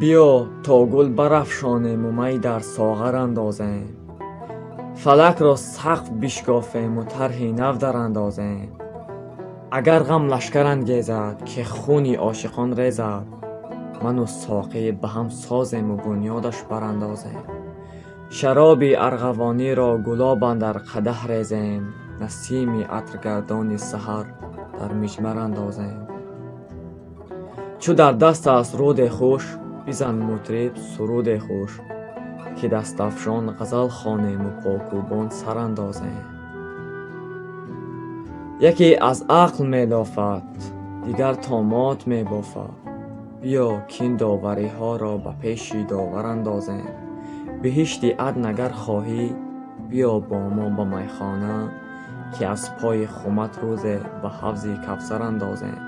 Биё, то гул барафшонему май дар соғар андозем, фалакро сақф бишкофему тарҳи нав дарандозем. Агар ғам лашкар ангезад, ки хуни ошиқон резад, ману соқӣ ба ҳам созему бунёдаш барандозем. Шароби арғавониро гулоб андар қадаҳ резем, насими атргардони саҳар дар миҷмар андозем. Чу дар даст аст руде хуш, бизан, мутриб, суруде хуш, ки дастафшон ғазал хонему покӯбон сар андозем. Яке аз ақл мелофад, дигар томот мебофад. Биё, кин довариҳоро ба пеши довар андозем. Биҳишти адн агар хоҳӣ, биё бо мо ба майхона, ки аз пои хумат рӯзе ба ҳавзи Кавсар андозем.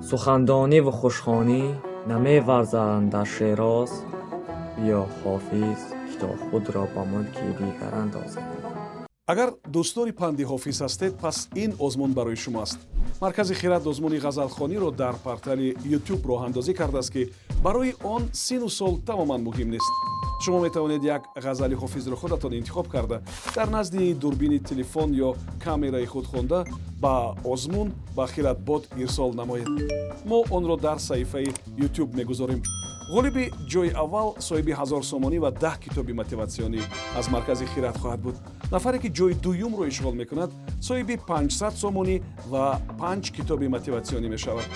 Сухандониву хушхонӣ намеварзанд дар Шероз. Биё, Ҳофиз, ки то худро ба мулки дигар андозем. Агар дӯстдори панди Ҳофиз ҳастед, пас ин озмун барои шумо аст. Маркази «Хирад» озмуни ғазалхониро дар портали YouTube роҳандозӣ кардааст, ки барои он сину сол тамоман муҳим нест. Шумо метавонед як ғазали Ҳофизро худатон интихоб карда, дар назди дурбини телефон ё камераи худ хонда, ба озмун ба Хиратбот ирсол намоед. Мо онро дар саҳифаи YouTube мегузорем. Ғолиби ҷои аввал соҳиби 1000 сомонӣ ва 10 китоби мотиватсионӣ аз маркази «Хират» хоҳад буд. Нафаре ки ҷои дуюмро ишғол мекунад, соҳиби 500 сомонӣ ва панҷ китоби мотиватсионӣ мешавад.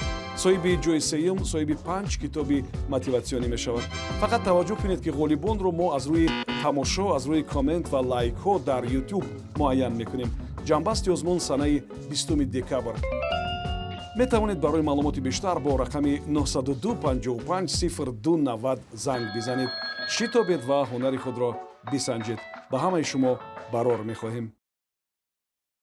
Соҳиби ҷои сеюм соҳиби панҷ китоби мотиватсионӣ мешавад. Фақат таваҷҷӯҳ кунед, ки ғолибонро мо аз рӯи тамошо, аз рӯи коммент ва лайкҳо дар YouTube муайян мекунем. Ҷамъбасти озмун санаи 20 декабр. Метавонед барои маълумоти бештар бо рақами 902 55 02 90 занг бизанед. Шитобед ва ҳунари худро бисанҷед. Ба ҳамаи шумо барор мехоҳем.